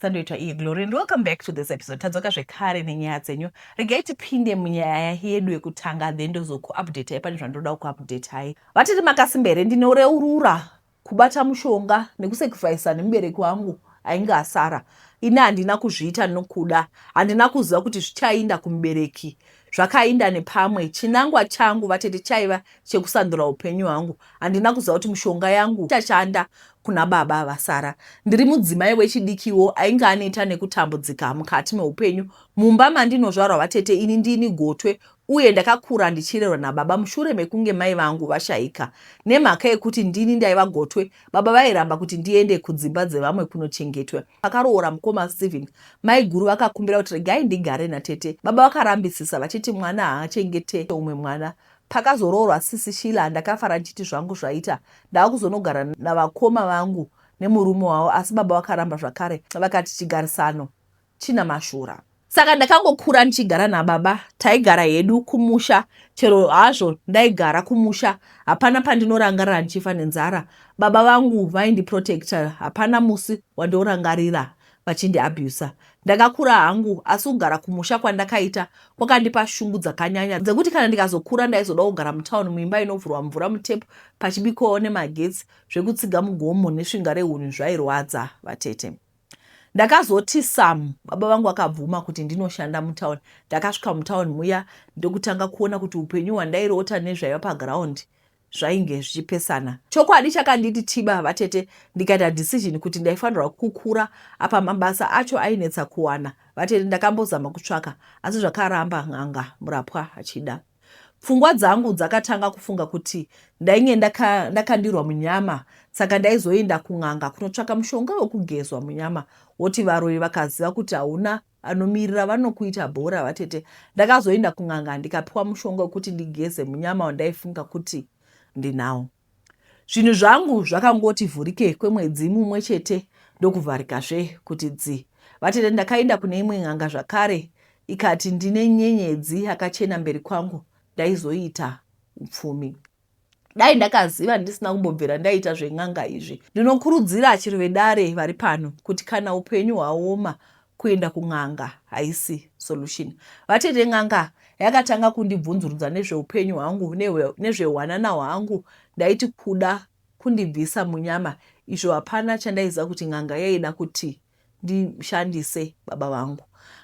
Sandoitwa iye Glory and welcome back to this episode. Tadzoka zvekare nenyaya dzenyu. Regai tipinde munyaya yedu yekutanga then ndozokuupdatai pane zvandoda kuupdatai. Vatete makasimba here? Ndinoreurura kubata mushonga nekusacrificer nemubereki wangu ainge asara. Ini handina kuzviita nokuda. Handina kuziva kuti zvichainda kumubereki. Zvakainda nepamwe. Chinangwa changu vatete chaiva chekusandura upenyu hwangu. Handina kuziva kuti mushonga yangu ichashanda kuna baba vasara. Ndiri mudzimai wechidikiwo ainge aneta nekutambudzika mukati meupenyu. Mumba mandinozvarwa vatete ini ndini gotwe uye ndakakura ndichirerwa nababa mushure mekunge mai vangu vashaika. Nemhaka yekuti ndini ndaiva gotwe, baba vairamba kuti ndiende kudzimba dzevamwe kunochengetwa. Pakaroora mukoma Steven, maiguru vakakumbira kuti regai ndigare natete. Baba vakarambisisa vachiti mwana haachengete umwe mwana. Pakazoroorwa sisi Sheila ndakafara ndichiti zvangu zvaita ndava kuzonogara navakoma vangu nemurume wavo asi baba vakaramba zvakare vakati chigarisano china mashura. Saka ndakangokura ndichigara nababa taigara hedu kumusha chero hazvo ndaigara kumusha hapana pandinorangarira ndichifa nenzara. Baba vangu vaindiprotector hapana musi wandiorangarira vachindiabuser. Ndakakura hangu asi kugara kumusha kwandakaita kwakandipa shungu dzakanyanya dzekuti kana ndikazokura ndaizoda kugara mutown muimba inovhurwa mvura mutep pachibikwawo nemagetsi zvekutsiga mugomo nesvinga rehuni zvairwadza vatete. Ndakazoti Sam baba vangu vakabvuma kuti ndinoshanda mutown. Ndakasvika mutown muya ndokutanga kuona kuti upenyu hwandairota nezvaiva paground zvainge zvichipesana. Chokwadi chakanditi tiba vatete ndikaita decision kuti ndaifanirwa kukura apa mabasa acho ainetsa kuwana. Vatete ndakambozama kutsvaka asi zvakaramba n'anga murapwa achida. Pfungwa dzangu dzakatanga kufunga kuti ndainge ndakandirwa munyama saka ndaizoenda kun'anga kunotsvaka mushonga wekugezwa munyama woti varoyi vakaziva kuti hauna anomirira vanokuita bhora vatete. Ndakazoenda kun'anga ndikapiwa mushonga wekuti ndigeze munyama wandaifunga kuti ndinawo. Zvinhu zvangu zvakangoti vhurike kwemwedzi mumwe chete ndokuvharikazve kuti dzi. Vatete ndakaenda kune imwe n'anga zvakare ikati ndine nyenyedzi yakachena mberi kwangu ndaizoita upfumi. Dai ndakaziva ndisina kumbobvira ndaita zven'anga izvi. Ndinokurudzira achiri vedare vari pano kuti kana upenyu hwaoma kuenda kun'anga haisi solution. Vatete n'anga yakatanga kundibvunzurudza nezveupenyu hwangu nezvehwanana hwangu ndaiti kuda kundibvisa munyama izvo hapana chandaiziva kuti n'anga yaida kuti ndishandise baba vangu.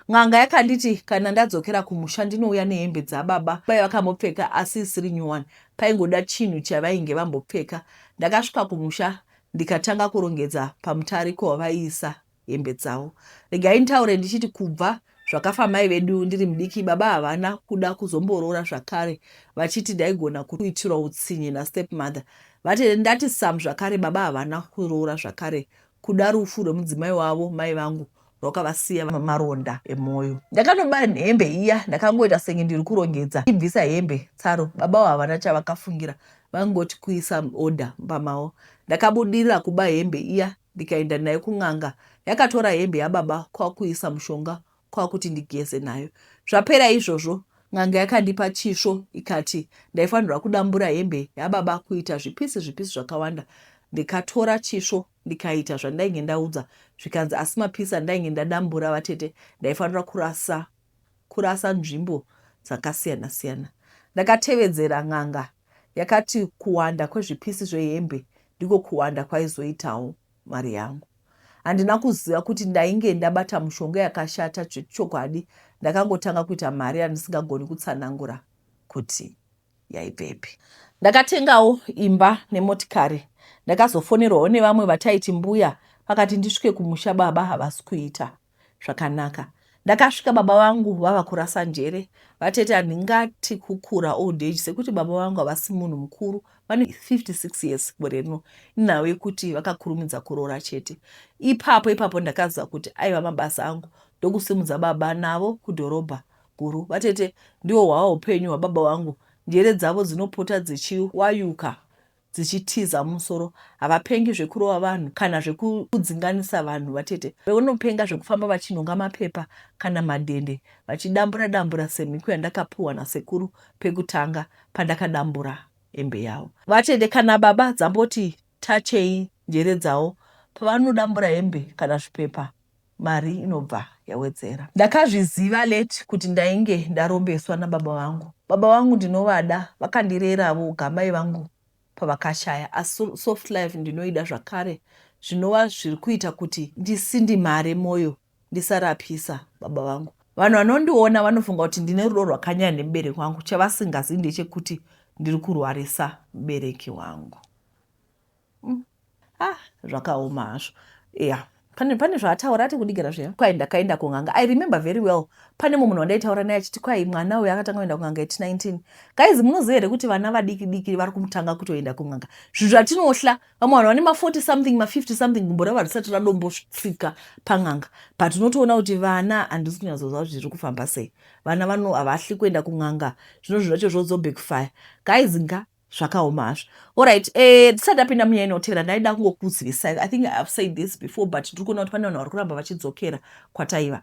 N'anga yakanditi kana ndadzokera kumusha ndinouya nehembe dzababa vakambopfeka asi isiri nyuwani paingoda chinhu chavainge vambopfeka. Ndakasvika kumusha ndikatanga kurongedza pamutariko wavaiisa hembe dzavo. Regai nditaure ndichiti kubva zvakafa mai vedu ndiri mudiki baba havana kuda kuzomboroora zvakare vachiti ndaigona kuitirwa utsinye nastepmother. Vati ndati some zvakare baba havana kuroora zvakare kuda rufu rwemudzimai wavo mai vangu rwakavasiya maronda emoyo. Ndakanoba hembe iya ndakangoita senge ndiri kurongedza ndichibvisa hembe tsaro baba havana chavakafungira vangoti kuisa order mumba mavo. Ndakabudirira kuba hembe iya ndikaenda nayo kun'anga yakatora hembe yababa kwakuisa mushonga kwakuti ndigeze nayo. Zvapera izvozvo n'anga yakandipa chisvo ikati ndaifanirwa kudambura hembe yababa kuita zvipisi zvipisi zvakawanda. Ndikatora chisvo ndikaita zvandainge ndaudza zvikanzi asi mapisi andainge ndadambura vatete ndaifanira kurasa kurasa nzvimbo dzakasiyana siyana. Ndakatevedzera n'anga yakati kuwanda kwezvipisi zvehembe ndiko kuwanda kwaizoitawo mari yangu. Handina kuziva kuti ndainge ndabata mushonga yakashata zvechokwadi ndakangotanga kuita mari yandisingagoni kutsanangura kuti yaibvepi. Ndakatengawo imba nemotikari. Ndakazofonerwawo nevamwe vataiti mbuya vakati ndisvike kumusha baba havasi kuita zvakanaka. Ndakasvika baba vangu vava kurasa njere. Vatete handingati kukura old age sekuti baba vangu havasi munhu mukuru vane 56 years gore rino inhau yekuti vakakurumidza kuroora chete. Ipapo ipapo ndakaziva kuti aiva mabasa angu ndokusimudza baba navo kudhorobha guru. Vatete ndiwo hwava upenyu hwababa vangu njere dzavo dzinopota dzichiwayuka dzichitiza musoro havapengi zvekurova vanhu kana zvekudzinganisa vanhu vatete vanopenga zvekufamba vachinhonga mapepa kana madhende vachidambura dambura semhiko yandakapuhwa nasekuru pekutanga pandakadambura hembe yavo vatete kana baba dzamboti tachei njere dzavo pavanodambura hembe kana zvipepa. Mari inobva yawedzera. Ndakazviziva late kuti ndainge ndarombeswa nababa vangu. Baba vangu ndinovada, vakandirera voga mai vangu pavakashaya asi soft life ndinoida zvakare zvinova zviri kuita kuti ndisindimare moyo ndisarapisa baba vangu. Vanhu vanondiona vanofunga kuti ndine rudo rwakanyanya nemubereki wangu, chavasingazivi ndechekuti ndiri kurwarisa mubereki wangu. Ah, zvakaoma hazvo. Yeah. Pane zvaataura ati kudigara zviya. Kwai ndakaenda kun'anga. I remember very well. Pane mumwe munhu wandaitaura naye achiti kwai mwana uyu akatanga kuenda kun'anga at 19. Guys, munoziva here kuti vana vadiki diki vari kumutanga kutoenda kun'anga? Zvinhu zvatinohla, vamwe vanhu vane ma 40 something, ma 50 something gumbo ravo harisati radombotsika pan'anga. But unotoona kuti vana handisi kunyatsoziva kuti zviri kufamba sei. Vana vano havahli kuenda kun'anga. Zvino zvinhu zvacho zvozobackfire. Guys, nga Zvakaoma hazvo. Alright, tisati tapinda munyaya inotevera ndaida kungokuzivisai. I think I have said this before but ndiri kuona kuti pane vanhu vari kuramba vachidzokera kwataiva.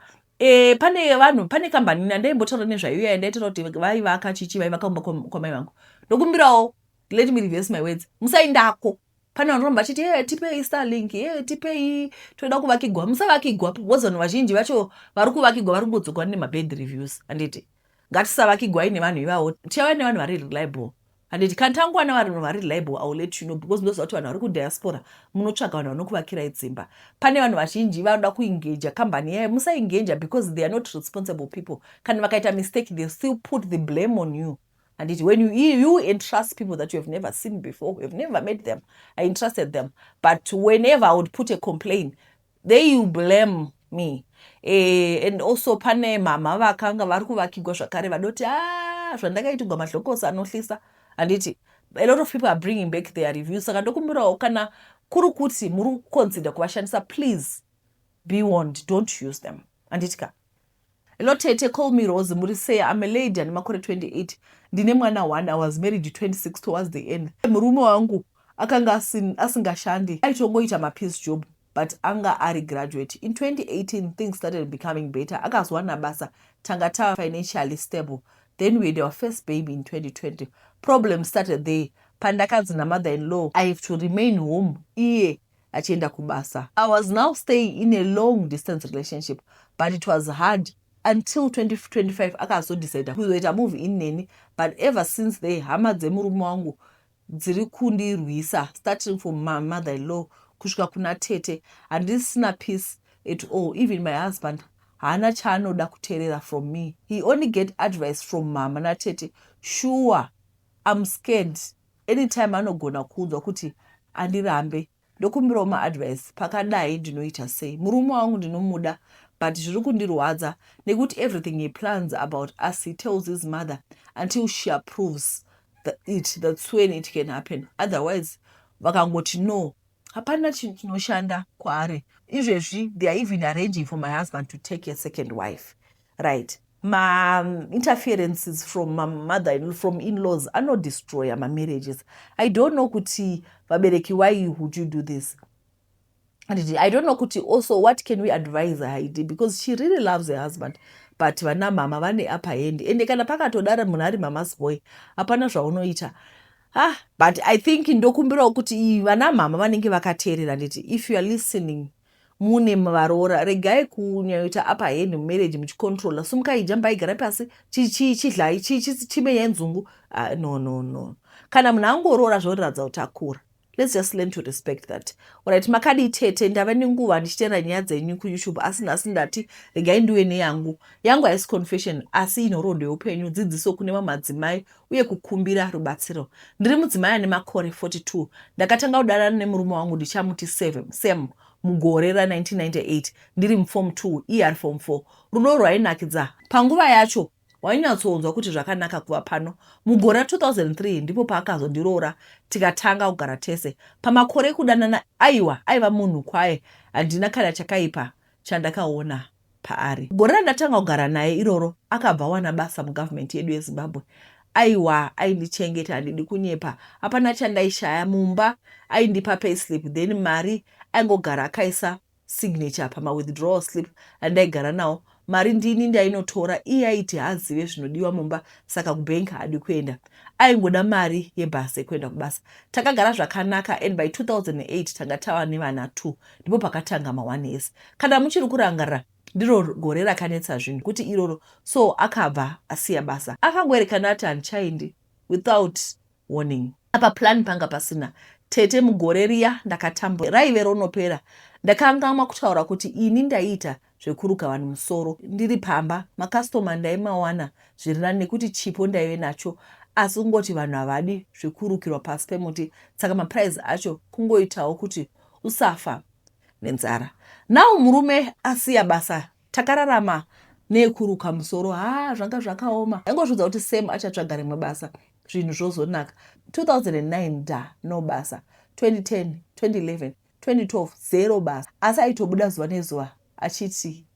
Pane vanhu, pane kambani yandaimbotaura nezvayo iya yandaitaura kuti vaivaka chichi vaivaka kumba kwamai vangu. Ndokumbirawo, let me reverse my words. Musaindako. Pane vanhu vanoramba vachiti hey, tipei Starlink, hey, tipei toda kuvakigwa. Musavakigwa because vanhu vazhinji vacho vari kuvakigwa vari kungodzokwa nemabad reviews. Handiti? Ngatisavakigwai nevanhu ivavo. Tichauya nevanhu vari reliable. Handiti? Kana tangowana vanhu vari reliable, I will let you know because ndoziva kuti vanhu vari kudiaspora munotsvaga vanhu vanokuvakirai dzimba. Pane vanhu vazhinji vanoda kuengager kambani yayo. Musaengager because they are not responsible people. Kana vakaita mistake, they still put the blame on you. Handiti? When you entrust people that you have never seen before, you have never met them. I entrusted them. But whenever I would put a complaint, they will blame me. And also pane mama vakanga vari kuvakigwa zvakare vadoti, zvandakaitirwa madhlokosi anohlisa. Handiti? A lot of people are bringing back their reviews. Saka ndokumbirawo kana kuri kuti muri kuconsider kuvashandisa, please be warned, don't use them. Handiti ka? Hello Tete, call me Rose. Muri sei? I'm a lady ane makore 28. Ndine mwana 1. I was married 26 towards the end. Murume wangu akanga asingashandi. Aitongoita mapiece job but anga ari graduate. In 2018 things started becoming better. Akazowana basa, tanga tava financially stable. Then we had our first baby in 2020. Problems started there. Pandakanzi namother-in-law, I have to remain home iye achienda kubasa. I was now staying in a long distance relationship, but it was hard until 2025 akazodecide kuzoita move in neni. But ever since there, hama dzemurume wangu dziri kundirwisa, starting from my mother-in-law kusvika kuna tete. Handisina peace at all. Even my husband haana chaanoda kuteerera from me. He only get advice from mama natete. Sure, I'm scared. Anytime anogona kuudzwa kuti andirambe. Ndokumbirawo maadvice, pakadai ndinoita sei? Murume wangu ndinomuda but zviri kundirwadza nekuti everything he plans about us he tells his mother until she approves it. That's when it can happen. Otherwise vakangoti no, hapana chinhu chinoshanda kwaari. Izvezvi they are even arranging for my husband to take a second wife. Right. Ma interferences from my mother, from in-laws anodestroya ma-marriages. I don't know kuti vabereki, why would you do this? And I don't know kuti also what can we advise Heidi, because she really loves her husband, but vana mama vane upper hand. Ende kana pakatodara munhu ari mama's boy, hapana zvaunoita. But I think ndokumbirawo kuti vana mama vanenge vakateerera, nditi if you are listening, mune varoora, regai kunyanyoita upper hand mumarriage muchicontrola. Sumukai, jambai, garai pasi, chidlai, chimenyai nzungu. No, no, no. Kana munhu angoroora zvoratidza kuti akura. Let's just learn to respect that. Alright, makadii tete? Ndava nenguva ndichiteera nyaya dzenyu kuYouTube, asi nhasi ndati regai ndiwe neyangu. Yangu haisi confession, asi inhoroondo yeupenyu, dzidziso kune mamadzimai uye kukumbira rubatsiro. Ndiri mudzimai ane makore 42. Ndakatanga kudanana nemurume wangu, ndichamuti Sam, mugore ra1998 ndiri muform 2, iye ari form 4. Rudo rwainakidza panguva yacho, wainyatsonzwa kuti zvakanaka kuva pano. Mugore ra2003 ndipo paakazondiroora, tikatanga kugara tese. Pamakore ekudanana, aiwa, aiva munhu kwaye, handina kana chakaipa chandakaona paari. Gore randatanga kugara naye iroro akabva awana basa mugavhumendi yedu yeZimbabwe. Aiwa, aindichengeta, handidi kunyepa, hapana chandaishaya mumba. Aindipa payslip, then mari aingogara akaisa signature pamawithdrawal slip andaigara nawo. Mari ndini ndainotora iye aiti haazive zvinodiwa mumba saka kubank haadi kuenda. Aingoda mari yebus yekuenda kubasa. Takagara zvakanaka and by 2008 tanga tava nevana two. Ndipo pakatanga ma one ese. Kana muchiri kurangarira ndiro gore rakanetsa zvinhu kuti iroro so akabva asiya basa. Akangoerekana ati handichaendi without warning. Apa plan panga pasina. Tete mugore riya ndakatambura raive ronopera ndakangamwa kutaura kuti ini ndaiita zvekuruka vanhu musoro ndiri pamba macustomer ndaimawana zviri nani nekuti chipo ndaive nacho asi kungoti vanhu havadi zvekurukirwa pasi pemuti saka maprice acho kungoitawo kuti usafa nenzara. Now murume asiya basa takararama nekuruka musoro haa zvanga zvakaoma aingozviudza kuti Sam achatsvaga rimwe basa zvinhu zvozonaka 2009 da no basa 2010 2011 2012 zero basa asi aitobuda zuva nezuva achiti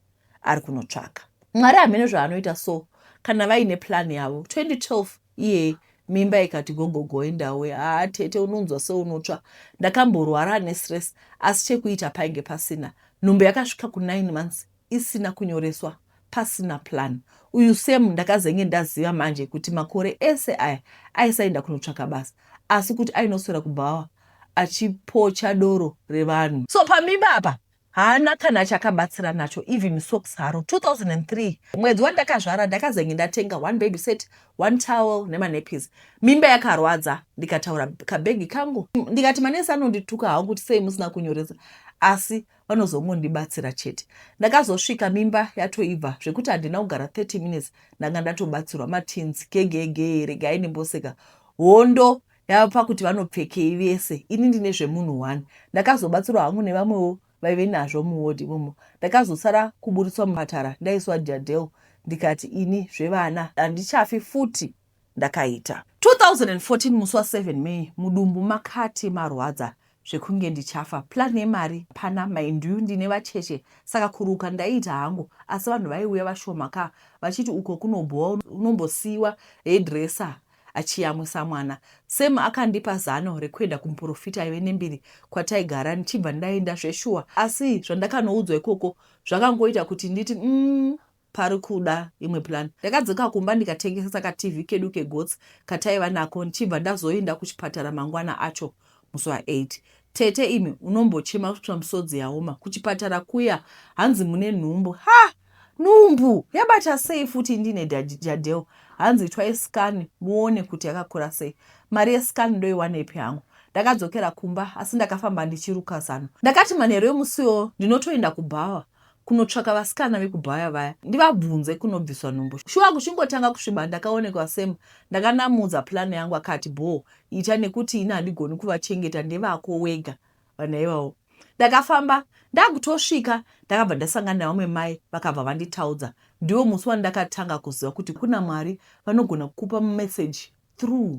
ari kunotsvaka mwari hameno zvaanoita so kana vaine plan yavo 2012 iyeye mimba ikati gogogo endawe haa tete unonzwa seunotsva ndakamborwara nestress asi chekuita painge pasina nhumbu yakasvika ku9 months isina kunyoreswa pasina plan uyu Sam ndakazenge ndaziva manje kuti makore ese aya aisaenda kunotsvaka basa asi kuti ainoswera kubhawa achipocha doro revanhu so pamimba apa haana kana chakabatsira nacho even socks haro 2003 mwedzi wandakazvara ndakazenge ndatenga one baby set one towel nemanappies mimba yakarwadza ndikataura kabhegi kangu ndikati manesi anondituka hangu kuti sei musina kunyoresa asi vanozongondibatsira chete ndakazosvika mimba yatoibva zvekuti handina kugara 30 minutes ndanga ndatobatsirwa matinzi gegege regai ndimboseka hondo yava pakuti vanopfekei vese ini ndine zvemunhu one ndakazobatsirwa hangu nevamwewo vaive nazvo muwodi imomo ndakazosara kuburitswa mupatara ndaiswa jadel ndikati ini zvevana handichafi futi ndakaita 2014 musi wa7 May mudumbu makati marwadza zvekunge ndichafa plan yemari pana mind you ndine vacheche saka kuruka ndaiita hangu asi vanhu vaiuya vashoma ka vachiti uko kunobhowa unombosiyiwa hairdresser achiyamwisa mwana Sam akandipa zano rekuenda kumuprofita aive nembiri kwataigara ndichibva ndaenda zveshuwa asi zvandakanoudzwa ikoko zvakangoita kuti nditi mm, pari kuda imwe plan ndakadzoka kumba ndikatengesa katv kedu kegotsi kataiva nako ndichibva ndazoenda kuchipatara mangwana acho musi wa8 tete imi unombochema kusvika misodzi yaoma kuchipatara kuya hanzi mune nhumbu ha nhumbu yabata sei futi ndine jadel hanzi itwai scan muone kuti yakakura sei mari yescan ndoiwanepi hangu ndakadzokera kumba asi ndakafamba ndichiruka zano ndakati manheru emusiwo ndinotoenda kubhawa kunotsvaka vasikana vekubhaya vaya ndivabvunze kunobviswa nhumbu shuwa kuchingotanga kusviba ndakaonekwa Sam ndakanamudza plan yangu akati bho ita nekuti ini handigoni kuvachengeta ndevako wega vanhu ivavo ndakafamba ndakutosvika ndakabva ndasangana nevamwe mai vakabva vanditaudza ndiwo musi wandakatanga kuziva kuti kuna mwari vanogona kukupa message through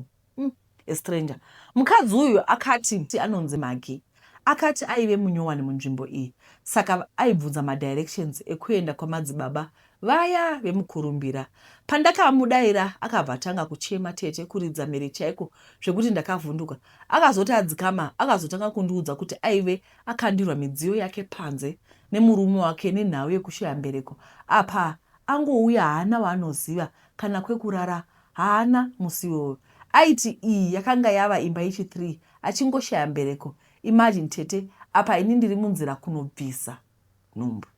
a stranger mukadzi uyu akati anonzi Magi akati aive munyowani munzvimbo iyi saka aibvunza madirections ekuenda kwamadzibaba vaya vemukurumbira pandakamudayira akabva atanga kuchema tete kuridza mhere chaiko zvekuti ndakavhunduka akazoti adzikama akazotanga kundiudza kuti aive akandirwa midziyo yake panze nemurume wake nenhau yekushaya mbereko apa angouya haana waanoziva kana kwekurara haana musi iwoyo aiti iyi yakanga yava imba yechi3 achingoshaya mbereko imagine tete apa ini ndiri munzira kunobvisa nhumbu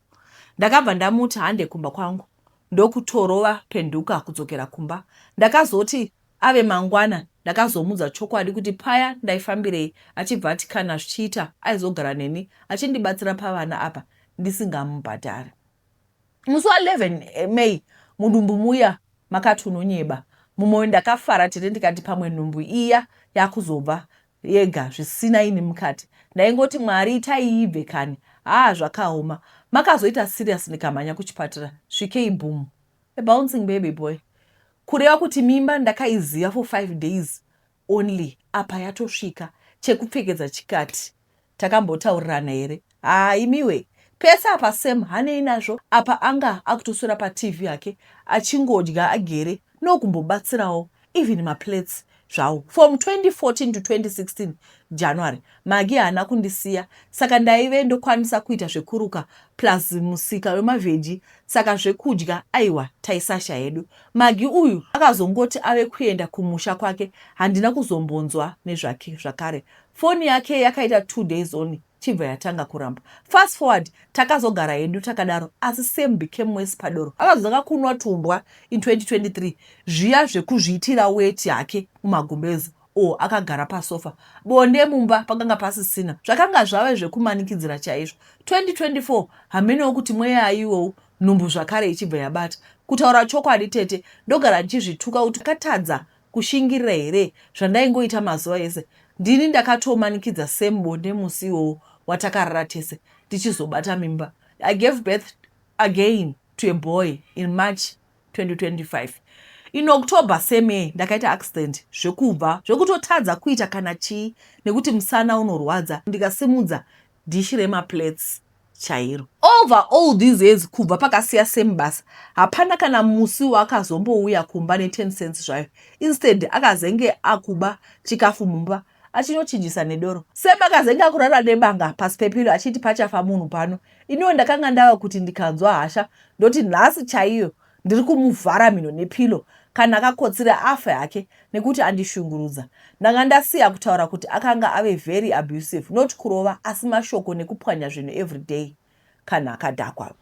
ndakabva ndamuti hande kumba kwangu ndokutorova penduka kudzokera kumba ndakazoti ave mangwana ndakazomudza chokwadi kuti paya ndaifambirei achibva ati kana zvichiita aizogara neni achindibatsira pavana apa ndisingamubhadhari musi wa11 May mudumbu muya makati unonyeba mumwoyo ndakafara tete ndikati pamwe nhumbu iya yakuzobva yega zvisina ini mukati ndaingoti mwari itai ibve kani haa zvakaoma makazoita serious ndikamhanya kuchipatara svikei boom a bouncing baby boy kureva kuti mimba ndakaiziva for 5 days only apa yatosvika chekupfekedza chikati takambotaurirana here haa imiwe pese apa Sam hanei nazvo apa anga akutoswera patv yake achingodya agere nokumbobatsirawo even maplates. zvawo. From 2014 to 2016 January, Magi haana kundisiya saka ndaive ndokwanisa kuita zvekuruka plus musika wemavheji saka zvekudya aiwa taisasha hedu. Magi uyu akazongoti ave kuenda kumusha kwake handina kuzombonzwa nezvake zvakare. Foni yake yakaita 2 days only chibva yatanga kuramba. Fast forward, takazogara hedu takadaro asi Sam became worse padoro. Akazotanga kunwa tumbwa in 2023 zviya zvekuzviitira weti hake mumagumbezi o akagara pasofa. Bonde mumba pakanga pasisina, zvakanga zvave zvekumanikidzira chaizvo. 2024 hamenewo kuti mweya iwowu, nhumbu zvakare ichibva yabata. Kutaura chokwadi tete, ndogara ndichizvituka kuti akatadza kushingirira here zvandaingoita mazuva ese. Ndini ndakatomanikidza Sam bonde musi iwowo watakarara tese ndichizobata mimba. I gave birth again to a boy in March 2025. In October same year ndakaita accident zvekubva zvekutotadza kuita kana chii nekuti musana unorwadza ndikasimudza dhishi remaplates chairo. Over all these years kubva pakasiya Sam basa hapana kana musi waakazombouya kumba ne10 cents zvayo. Instead akazenge akuba chikafu mumba achinochinjisa nedoro. Sam akazenge akurara nebanga pasi pepilo achiti pachafa munhu pano. Iniwo ndakanga ndava kuti ndikanzwa hasha ndoti nhasi chaiyo ndiri kumuvhara mhino nepilo kana akakotsira afe hake nekuti andishungurudza. Ndanga ndasiya kutaura kuti akanga ave very abusive, not kurova asi mashoko nekupwanya zvinhu everyday kana akadhakwa.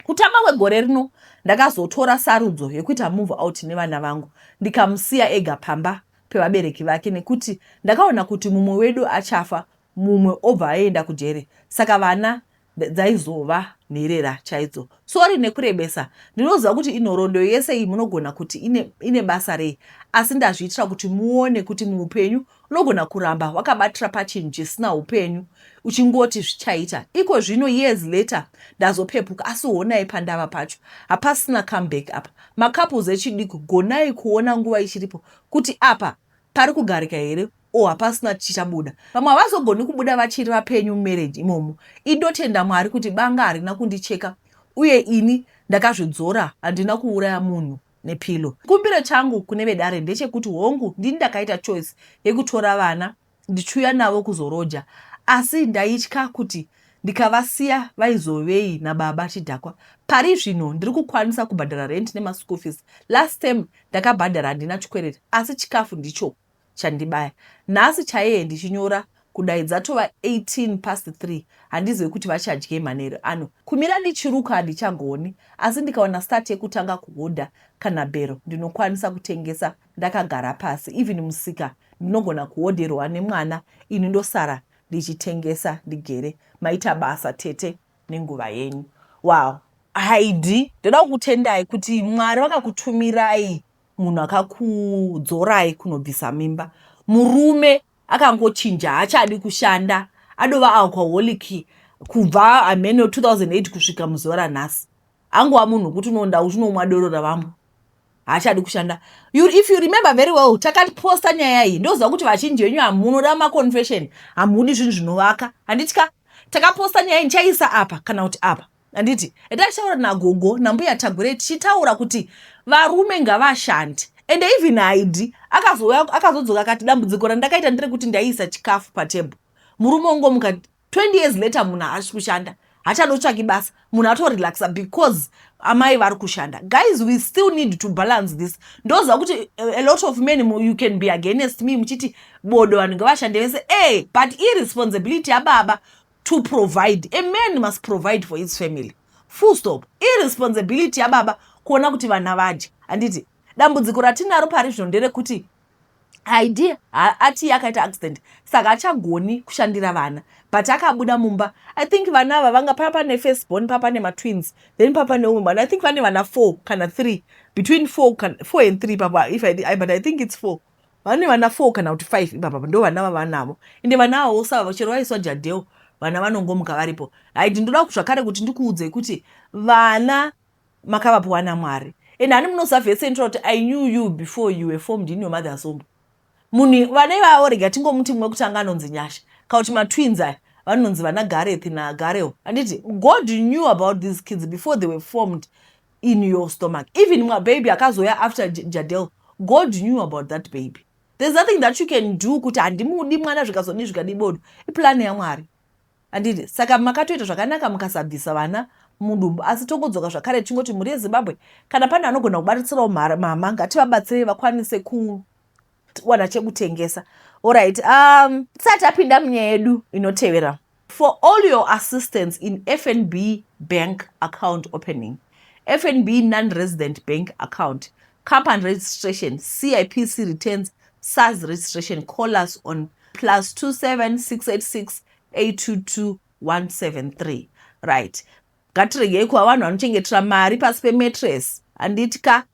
Kutanga kwegore rino ndakazotora sarudzo yekuita move out nevana vangu ndikamusiya ega pamba pevabereki vake nekuti ndakaona kuti mumwe wedu achafa mumwe obva aenda kujere saka vana dzaizova nherera chaidzo. Sorry nekurebesa, ndinoziva kuti inhoroondo yese iyi munogona kuti ine basa rei asi ndazviitira kuti muone kuti muupenyu unogona kuramba wakabatira pachinhu chisina upenyu uchingoti zvichaita. Iko zvino years later ndazopepuka asi honai pandava pacho hapasina comeback apa. Macouples echidiki gonai kuona nguva ichiripo kuti apa pari kugarika here o hapasina chichabuda. Vamwe havazogoni kubuda vachiri vapenyu mumarriage imomo. Indotenda Mwari kuti banga harina kundicheka uye ini ndakazvidzora handina kuuraya munhu nepilo. Chikumbiro changu kune vedare ndechekuti hongu ndini ndakaita choice yekutora vana ndichiuya navo kuzoroja asi ndaitya kuti ndikavasiya vaizovei nababa chidhakwa. Pari zvino ndiri kukwanisa kubhadhara rent nemaschool fees. Last term ndakabhadhara handina chikwereti asi chikafu ndicho chandibaya. Nhasi chaiye ndichinyora kudai dzatova 18 past 3 handizivi kuti vachadyei manheru ano. Kumira ndichiruka handichagoni asi ndikawana start yekutanga kuhodha kana bhero ndinokwanisa kutengesa ndakagara pasi. Even musika ndinogona kuhodherwa nemwana ini ndosara ndichitengesa ndigere. Maita basa tete nenguva yenyu. Wow. Haidi, ndoda kukutendai kuti Mwari vakakutumirai munhu akakudzorai kunobvisa mimba. Murume akangochinja haachadi kushanda adova alcoholic kubva hameno 2008 kusvika muzuva ranhasi. Angova munhu wekuti unonda uchinomwa doro ravamwe. Haachadi kushanda. If you remember very well, takaposta nyaya iyi. Ndoziva kuti vazhinji venyu hamunoda maconfession, hamudi zvinhu zvinovaka. Handitya? Takaposta nyaya iyi ndichaisa apa kana kuti apa. Handiti? Ndataura nagogo nambuya Tagwirei tichitaura kuti varume ngavashande. And even Haidi akazouya akazodzoka akati dambudziko randakaita nderekuti ndaiisa chikafu patable. Murume ongomuka 20 years later munhu haasi kushanda. Hachadotsvaki basa. Munhu atorelaxa because amai vari kushanda. Guys, we still need to balance this. Ndoziva kuti a lot of men you can be against me muchiti bodo vanhu ngavashande vese. But irresponsibility yababa to provide. A man must provide for his family. Full stop. Irresponsibility yababa kuona kuti vana vadya. Handiti? Dambudziko ratinaro pari zvino nderekuti Haidi ati akaita accident saka achagoni kushandira vana but akabuda mumba. I think vana ava vanga papa nefirst born, papa nematwins, then papa neumwe mwana. I think vane vana 4 kana 3, between 4 4 and 3 papa if I, I, but I think it's 4. Vane vana 4 kana kuti 5 ipapa ndo vana vavanavo. Ende vana avo osava chero vaiswa jadheo vana vanongomuka varipo. Haidi ndoda zvakare kuti ndikuudzei kuti vana makavapiwa naMwari. And hani munoziva vhesi inotaura kuti I knew you before you were formed in your mother's womb. Munhu vana ivavo rega tingomuti mumwe kutanga anonzi Nyasha kana kuti matwins aya vanonzi vana Gareth naGareo. Handiti God knew about these kids before they were formed in your stomach. Even mwa baby akazouya after Jadel, God knew about that baby. There's nothing that you can do kuti handimudi mwana zvikazodii zvikadii bodo. Iplan yaMwari. Handiti? Saka makatoita zvakanaka mukasabvisa vana mudumbu asi tongodzoka zvakare tichingoti mhuri yeZimbabwe kana pane anogona kubatsirawo mama ngativabatsirei vakwanise kuwana chekutengesa. Alright, tisati tapinda munyaya yedu inotevera. For all your assistance in FNB bank account opening, FNB non-resident bank account, company registration, CIPC returns, SARS registration, call us on plus 27686 822 173. Right. Ngatiregei kuva vanhu vanochengetera mari pasi pemattress. Handiti ka?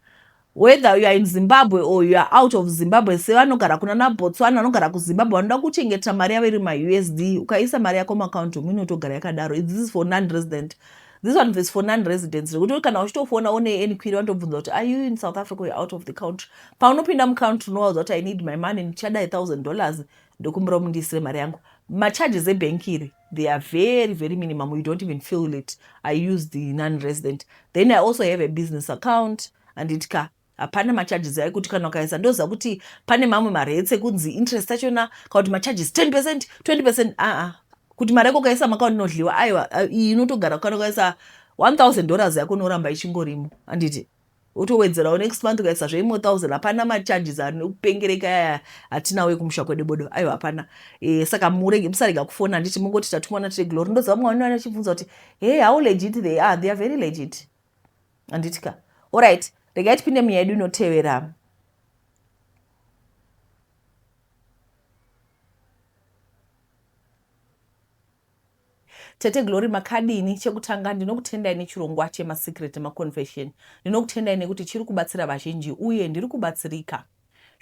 Whether you are in Zimbabwe or you are out of Zimbabwe, sevanogara kuna naBotswana, vanogara kuZimbabwe, vanoda kuchengetera mari yavo iri maUSD. Ukaisa mari yako muaccount umu inotogara yakadaro. This is for non-resident. This one is for non-residents. Zvekuti kana uchitofona une enquiry vanotobvunza kuti are you in South Africa or out of the country. Paunopinda mucountry unovaudza kuti I need my money, ndichada $1,000 ndokumbira mundiisire mari yangu. Macharges ebhenki iri they are very very minimum, you don't even feel it. I use the non-resident. Then I also have a business account handiti ka hapana macharges ayo kuti kana ukaisa ndoziva kuti pane mamwe marates ekunzi interest achona kana kuti macharges 10% 20% aa kuti mari yako ukaisa muaccount inodliwa aiwa iyi inotogara kana ukaisa $1000 yako inoramba ichingorimo handiti wotowedzerawo next month ukaisa zveimwe 1000 hapana macharges anokupengereka aya hatinawo ekumusha kwedu bodo aiwa hapana saka murege musarega kufona handiti mungoti tatumwa natete Glory ndoziva mumwe vanhu achibvunza kuti hey how legit they are they are very legit handiti ka alright regai tipinde munyaya yedu inotevera. Tete Glory makadini? Chekutanga ndinokutendai nechirongwa chemasecret nemaconfession. Ndinokutendai nekuti chiri kubatsira vazhinji uye ndiri kubatsirika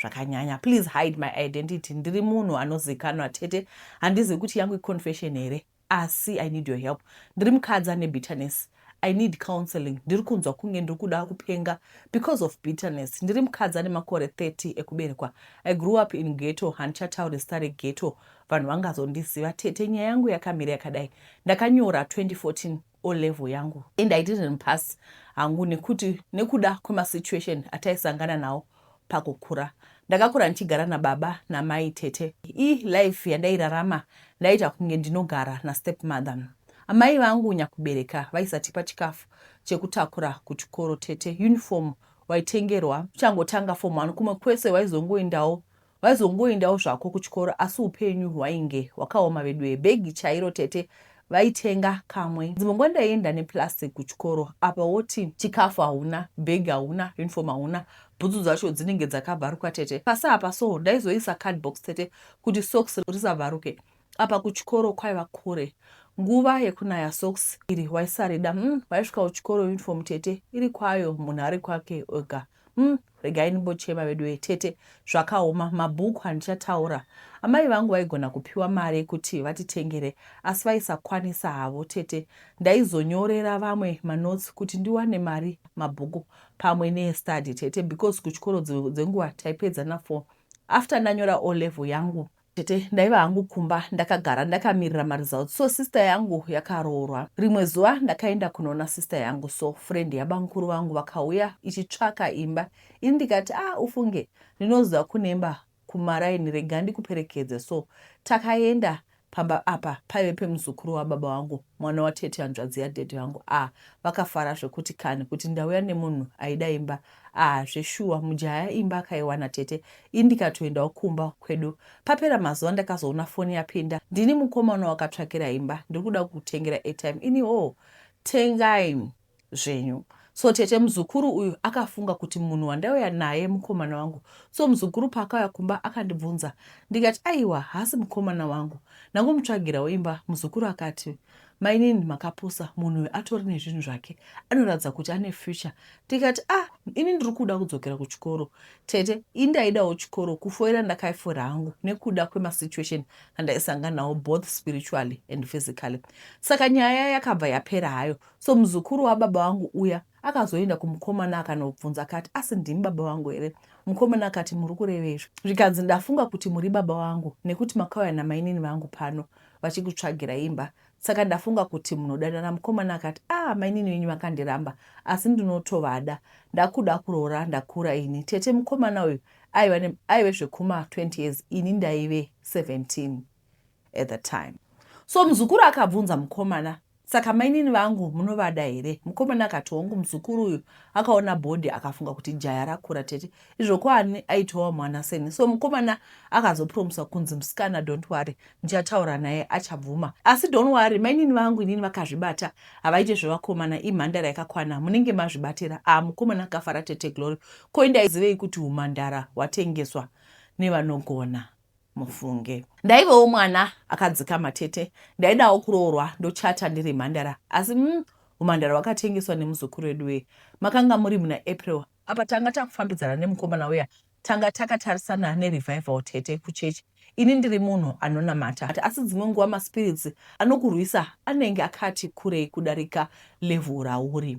zvakanyanya. Please hide my identity. Ndiri munhu anozikanwa tete. Handizivi kuti yangu iconfession here asi I need your help. Ndiri mukadzi ane bitterness. I need counseling. Ndiri kunzwa kunge ndiri kuda kupenga because of bitterness. Ndiri mukadzi ane makore 30 ekuberekwa. I grew up in ghetto. Handichatauri zita reghetto vanhu vangazondiziva. Tete nyaya yangu yakamira yakadai. Ndakanyora 2014 O level yangu and I didn't pass hangu nekuti nekuda kwemasituation ataisangana nawo pakukura. Ndakakura ndichigara nababa namai tete. I life yandairarama ndaiita kunge ndinogara nastepmother. Amai vangu nyakubereka vaisatipa chikafu chekutakura kuchikoro tete. Uniform waitengerwa uchangotanga form 1 kumwe kwese waizongoendawo Vaizongoendawo zvako kuchikoro asi upenyu hwainge hwakaoma veduwee. Bhegi chairo tete vaitenga kamwe. Dzimwe nguva ndaienda neplastic kuchikoro apa woti chikafu hauna, bhegi hauna, uniform hauna, bhutsu dzacho dzinenge dzakabvaruka tete. Pasi apa so ndaizoisa cardbox tete kuti socks risabvaruke. Apa kuchikoro kwaiva kure. Nguva yekunaya socks iri waisarida umm waisvika kuchikoro uniform tete iri kwayo munhu ari kwake oga. Umm regai ndimbochema veduwee tete zvakaoma mabhuku handichataura amai vangu vaigona kupiwa mari yekuti vatitengere asi vaisakwanisa havo tete ndaizonyorera vamwe manotes kuti ndiwane mari mabhuku pamwe neestudy tete because kuchikoro dzenguva taipedza na4 after ndanyora O level yangu Tete ndaiva hangu kumba ndakagara ndakamirira maresults so sister yangu yakaroorwa. Rimwe zuva ndakaenda kunoona sister yangu so friend yabamukuru vangu vakauya ichitsvaka imba ini ndikati ah ufunge ndinoziva kunemba kumaraini rega ndikuperekedze so takaenda pamba apa paive pemuzukuru wababa vangu mwana watete hanzvadzi yadaddy vangu ah vakafara zvekuti kani kuti ndauya nemunhu aida imba ah zveshuwa mujaya imba akaiwana tete ini ndikatoendawo kumba kwedu papera mazuva ndakazoona foni yapinda ndini mukomana wakatsvakira imba ndiri kuda kukutengera airtime ini hoo tengai zvenyu so tete muzukuru uyu akafunga kuti munhu wandauya naye mukomana wangu so muzukuru paakauya kumba akandibvunza ndikati aiwa haasi mukomana wangu ndangomutsvagirawo imba muzukuru akati mainini makapusa munhu uyu atori nezvinhu zvake anoratidza kuti ane future ndikati ah ini ndiri kuda kudzokera kuchikoro tete ini ndaidawo chikoro kufoira ndakaifora hangu nekuda kwemasituation andaisangana nawo both spiritually and physically saka nyaya yakabva yapera hayo so muzukuru wababa vangu uya akazoenda kumukomana akanobvunza akati asi ndimi baba vangu here mukomana akati muri kurevei zvikanzi ndafunga kuti muri baba vangu nekuti makauya namainini vangu pano vachikutsvagira imba saka ndafunga kuti munodanana mukomana akati ah mainini venyu vakandiramba asi ndinotovada ndakuda kuroora ndakura ini tete mukomana uyu. Aiva aive zvekuma 20 years, ini ndaive 17 at the time. So muzukuru akabvunza mukomana, "Saka mainini vangu munovada here?" Mukomana akati, "Hongu." Muzukuru uyu akaona body akafunga kuti jaya rakura, tete. Izvo kwaani aitowa mwana seni. So mukomana akazopromisa kunzi, "Musikana, don't worry, ndichataura naye, achabvuma. Asi don't worry, mainini vangu inini vakazvibata, havaite zvevakomana, imhandara yakakwana, munenge mazvibatira." A, mukomana akafara, tete Glory. Koindazivei kuti umhandara hwatengeswa nevanogona? Mufunge, ndaivewo mwana akadzikama, tete. Ndaidawo kuroorwa ndochata ndiri mhandara, asi umhandara hwakatengeswa nemuzukuru wedu wei. Makanga muri muna April. Apa tanga takufambidzana nemukomana uya, tanga takatarisana nerevival, tete, kuchechi. Ini ndiri munhu anonamata, asi dzimwe nguva maspirits anokurwisa anenge akati kurei kudarika level rauri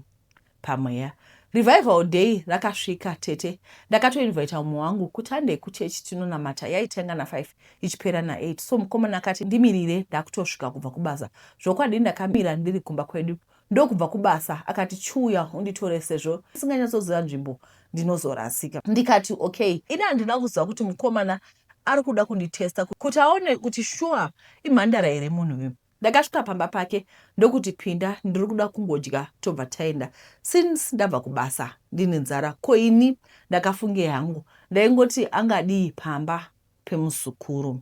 pamweya. Revival day rakasvika, tete. Ndakatoinvita mumwe wangu kuti handei kuchechi tinonamata. Yaitenga na5 ichipera na8. So mukomana akati, "Ndimirire, ndakutosvika kubva kubasa." Zvokwadi ndakamira ndiri kumba kwedu. Ndokubva kubasa akati, "Chiuya unditore, sezvo isinganyatsoziva nzvimbo ndinozorasika." Ndikati, "Okay." Ini handina kuziva kuti mukomana ari kuda kunditesta kuti aone kuti sure imhandara here munhu uyu. Ndakasvika pamba pake ndokuti, "Pinda, ndiri kuda kungodya tobva taenda, since ndabva kubasa ndine nzara." Ko ini ndakafunge hangu, ndaingoti angadii pamba pemuzukuru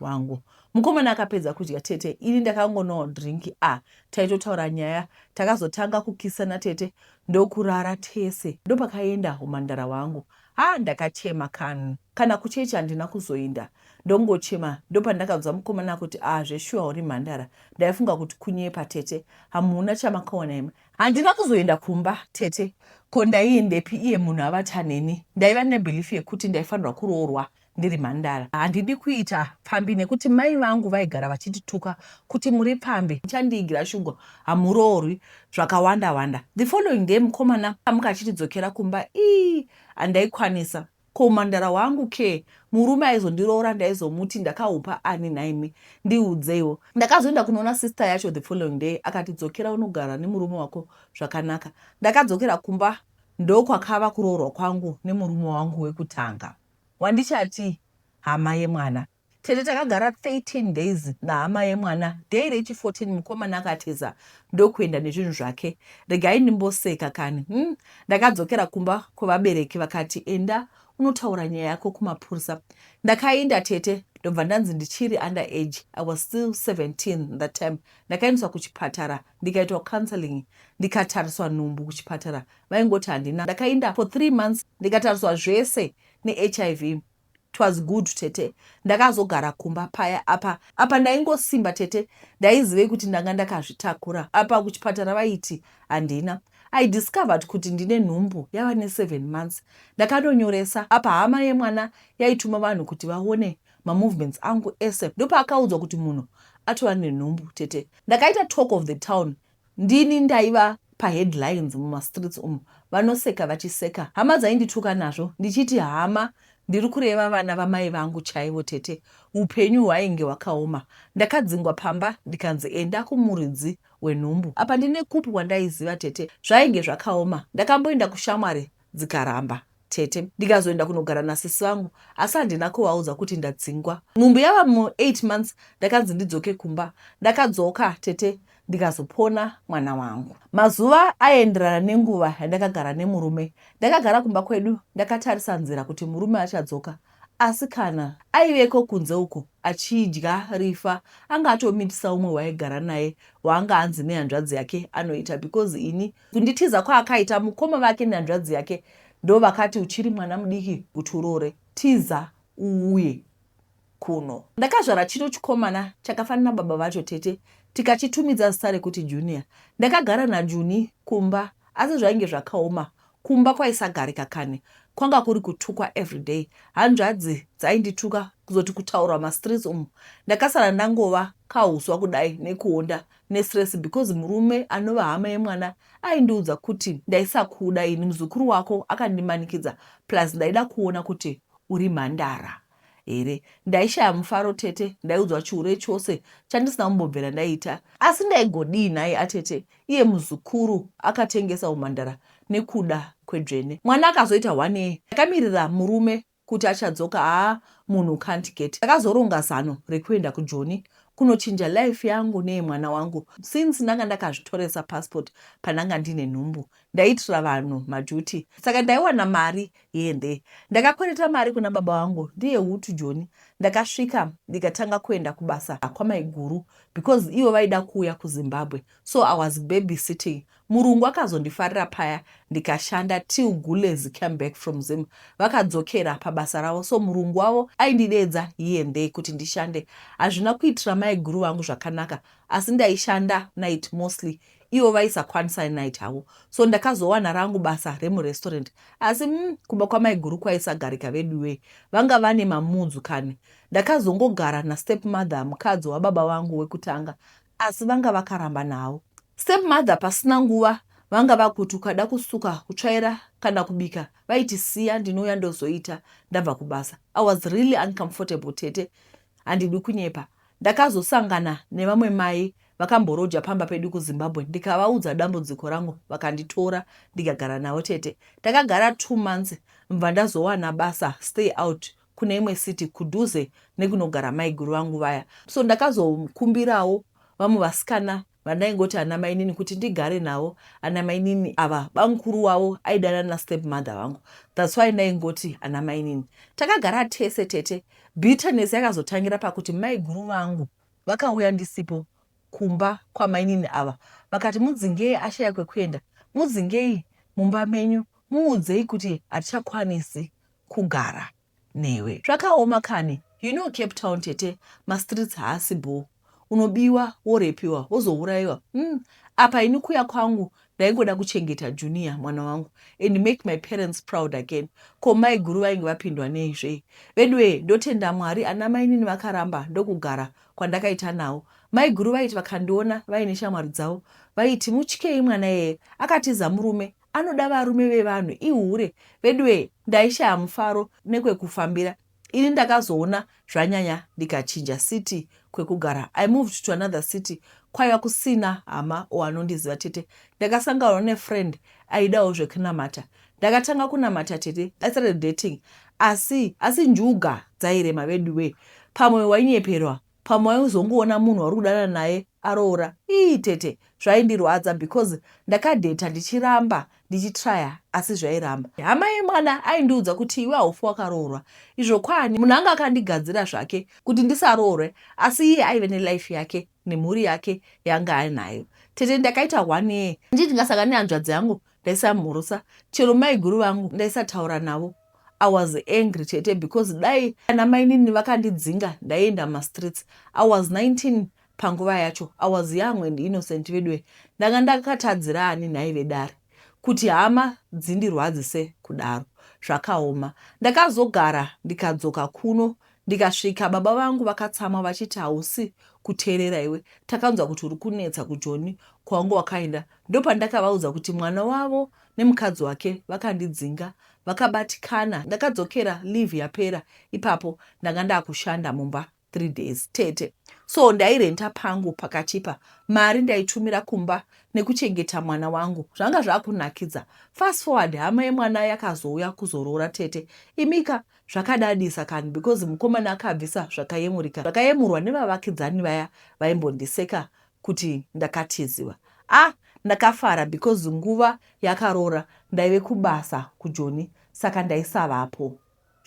wangu? Mukomana akapedza kudya, tete, ini ndakangonawo drink. A, taitotaura nyaya. Takazotanga kukisana, tete, ndokurara tese. Ndopakaenda umhandara hwangu. Ha, ndakachema kani. Kana kuchechi handina kuzoinda, ndongochema. Ndopandakanzwa mukomana kuti, "A, zveshuwa uri mhandara? Ndaifunga kuti kunyepa." Tete, hamuna chamakaona imi. Handina kuzoenda kumba, tete. Ko ndaiendepi iye munhu avata neni? Ndaiva nebelief yekuti ndaifanirwa kuroorwa ndiri mhandara. Handidi kuita pfambi nekuti mai vangu vaigara vachitituka kuti, "Muri pfambi, chandiigira shungu, hamuroorwi," zvakawanda wanda. The following day mukomana amuka achitidzokera kumba. Ii, handaikwanisa. Ko umhandara hwangu ke? Murume aizondiroora ndaizomuti ndakaupa ani naimi? Ndiudzeiwo. Ndakazoenda kunoona sister yacho the following day. Akati, "Dzokera unogara nemurume wako zvakanaka." Ndakadzokera kumba. Ndokwakava kuroorwa kwangu nemurume wangu wekutanga, wandichati hama yemwana. Tete, takagara 13 days nahama yemwana. Day rechi14 mukomana akatiza ndokuenda nezvinhu zvake. Regai ndimboseka kani. Ndakadzokera kumba kwevabereki. Vakati, "Enda unotaura nyaya yako kumapurisa." Ndakaenda, tete, ndobva ndanzi ndichiri under age. I was still 17 that time. Ndakaendeswa kuchipatara, ndikaitwa counseling, ndikatariswa nhumbu. Kuchipatara vaingoti handina. Ndakaenda for 3 months, ndikatariswa zvese neHIV. It was good, tete. Ndakazogara kumba paya. Apa ndaingosimba, tete. Ndaizivei kuti ndanga ndakazvitakura? Apa kuchipatara vaiti handina. I discovered kuti ndine nhumbu yava ne7 months. Ndakandonyoresa. Apa hama yemwana yaituma vanhu kuti vaone mamovements angu ese. Ndopaakaudzwa kuti munhu atova nenhumbu. Tete, ndakaita talk of the town. Ndini ndaiva paheadlines mumastreets umu, vanoseka vachiseka. Hama dzaindituka nazvo. Ndichiti hama, ndiri kureva vana vamai vangu chaivo. Tete, upenyu hwainge hwakaoma. Ndakadzingwa pamba, ndikanzi, "Enda kumuridzi wenhumbu." Apa ndine kupi wandaiziva? Tete, zvainge zvakaoma. Ndakamboenda kushamwari, dzikaramba, tete. Ndikazoenda kunogara nasisi vangu, asi handina kuvaudza kuti ndadzingwa. Nhumbu yava mu8 months, ndakanzi ndidzoke kumba. Ndakadzoka, tete, ndikazopona mwana wangu. Mazuva aenderana nenguva yandakagara nemurume. Ndakagara kumba kwedu ndakatarisa nzira kuti murume achadzoka, asi kana aiveko kunze uko achidya rifa. Anga atomitisa umwe waigara naye, waanga anzi nehanzvadzi yake anoita, because ini kunditiza kwaakaita, mukoma vake nehanzvadzi yake ndo vakati, "Uchiri mwana mudiki kuti uroore, tiza uuye kuno." Ndakazvara chino chikomana chakafanana baba vacho, tete, tikachitumidza zita rekuti Junior. Ndakagara naJuni kumba, asi zvainge zvakaoma. Kumba kwaisagarika kani. Kwanga kuri kutukwa everyday. Hanzvadzi dzaindituka, kuzoti kutaurwa mastreets umu. Ndakasara ndangova kahuswa kudai nekuonda nestress, because murume anova hama yemwana aindiudza kuti, "Ndaisakuda ini, muzukuru wako akandimanikidza, plus ndaida kuona kuti uri mhandara here." Ndaishaya mufaro, tete. Ndaiudzwa chihure chose chandisina kumbobvera ndaita, asi ndaigodii nhai atete, iye muzukuru akatengesa umhandara nekuda kwedzvene? Mwana akazoita 1 year. Ndakamirira murume. Kuti achadzoka haa munhu can't get. Ndakazoronga zano rekuenda kuJoni kunochinja life yangu neyemwana wangu since ndanga ndakazvitoresa passport pandanga ndine nhumbu. Ndaiitira vanhu maduty saka ndaiwana mari here and there. Ndakakwereta mari kuna baba vangu ndiye hutu Joni. Ndakasvika ndikatanga kuenda kubasa kwamaiguru because ivo vaida kuuya kuZimbabwe so I was babysitting Murungu akazondifarira paya ndikashanda till Gulez came back from Zim vakadzokera pabasa ravo so murungu wavo aindideedza here and there kuti ndishande. Hazvina kuitira maiguru vangu zvakanaka asi ndaishanda night mostly ivo vaisakwanisa night havo so ndakazowana rangu basa remurestaurant asi umm kumba kwamaiguru kwaisagarika veduwee vanga vane mamudzu kani. Ndakazongogara nastepmother mukadzi wababa vangu wekutanga asi vanga vakaramba navo. Step mother pasina nguva vanga vakuti ukada kusuka, kutsvaira kana kubika vaiti siya ndinouya ndozoita ndabva kubasa. I was really uncomfortable tete handidi kunyepa. Ndakazosangana nevamwe mai vakamboroja pamba pedu kuZimbabwe ndikavaudza dambudziko rangu vakanditora ndikagara navo tete. Takagara two months mbva ndazowana basa stay out kune imwe city kudhuze nekunogara maiguru vangu vaya so ndakazokumbirawo vamwe vasikana vandaingoti ana mainini kuti ndigare navo. Ana mainini ava bamukuru wavo aidanana nastep mother vangu that's why ndaingoti ana mainini. Takagara tese tete. Bitterness yakazotangira pakuti maiguru vangu vakauya ndisipo kumba kwamainini ava vakati mudzingei ashaya kwekuenda mudzingei mumba menyu muudzei kuti hatichakwanisi kugara newe. Zvakaoma kani, you know Cape Town tete mastreets haasi bhoo unobiwa worepiwa wozouraiwa umm apa ini kuya kwangu ndaingoda kuchengeta Junior mwana wangu and make my parents proud again ko maiguru vainge vapindwa nei zvee veduwee ndotenda Mwari ana mainini vakaramba ndokugara kwandakaita navo maiguru vaiti vakandiona vaine shamwari dzavo vaiti mutyei mwana iyeye akatiza murume Anoda varume vevanhu ihure veduwee ndaishaya mufaro nekwekufambira ini ndakazoona zvanyanya ndikachinja city kwekugara I moved to another city kwaiva kusina hama or anondiziva tete ndakasangana nefriend aidawo zvekunamata ndakatanga kunamata tete I started dating asi asi njuga dzairema veduwee pamwe wainyeperwa Pamwe waizongoona munhu wauri kudanana naye aroora. Ii tete zvaindirwadza because ndakadheta ndichiramba ndichitryer asi zvairamba. Hama yemwana aindiudza kuti iwe haufi wakaroorwa. Izvo kwaani? Munhu anga akandigadzira zvake kuti ndisaroorwe asi iye aive nelife yake nemhuri yake yaanga ainayo. Tete ndakaita one year ndichiti ndingasangana nehanzvadzi yangu ndaisamhorosa chero maiguru vangu ndaisataura navo I was angry tete because dai ana mainini vakandidzinga ndaienda mumastreets. I was 19 panguva yacho. I was young and innocent veduwe. Ndanga ndakatadzira ani nhai vedare kuti hama dzindirwadzise kudaro. Zvakaoma. Ndakazogara ndikadzoka kuno ndikasvika baba vangu vakatsamwa vachiti hausi kuteerera iwe takanzwa kuti uri kunetsa kujoni kwawanga wakaenda ndopandakavaudza kuti mwana wavo nemukadzi wake vakandidzinga vakabatikana ndakadzokera leave yapera ipapo ndanga ndakushanda mumba three days tete so ndairenta pangu pakachipa mari ndaitumira kumba nekuchengeta mwana wangu zvanga zvakunakidza fast forward hama yemwana yakazouya kuzoroora tete imika zvakadadisa kani because mukomana akabvisa zvakayemurika zvakayemurwa nevavakidzani vaya vaimbondiseka kuti ndakatiziwa ah ndakafara because nguva yakaroora ndaive kubasa kujoni saka ndaisavapo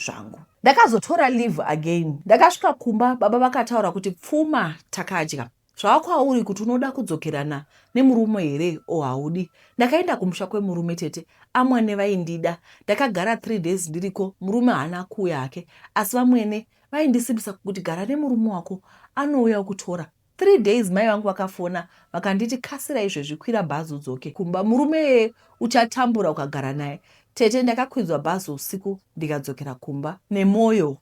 zvangu. Ndakazotora leave again ndakasvika kumba baba vakataura kuti pfuma takadya zvava kwauri kuti unoda kudzokerana nemurume here or haudi. Ndakaenda kumusha kwemurume tete amwene vaindida ndakagara three days ndiriko murume haana kuuya hake asi vamwene vaindisimbisa kuti gara nemurume wako anouya okutora Three days mai vangu vakafona vakanditi kasira izvezvi kwira bhazi udzoke kumba murume iyeye uchatambura ukagara naye. Tete ndakakwidzwa bhazi usiku ndikadzokera kumba nemoyo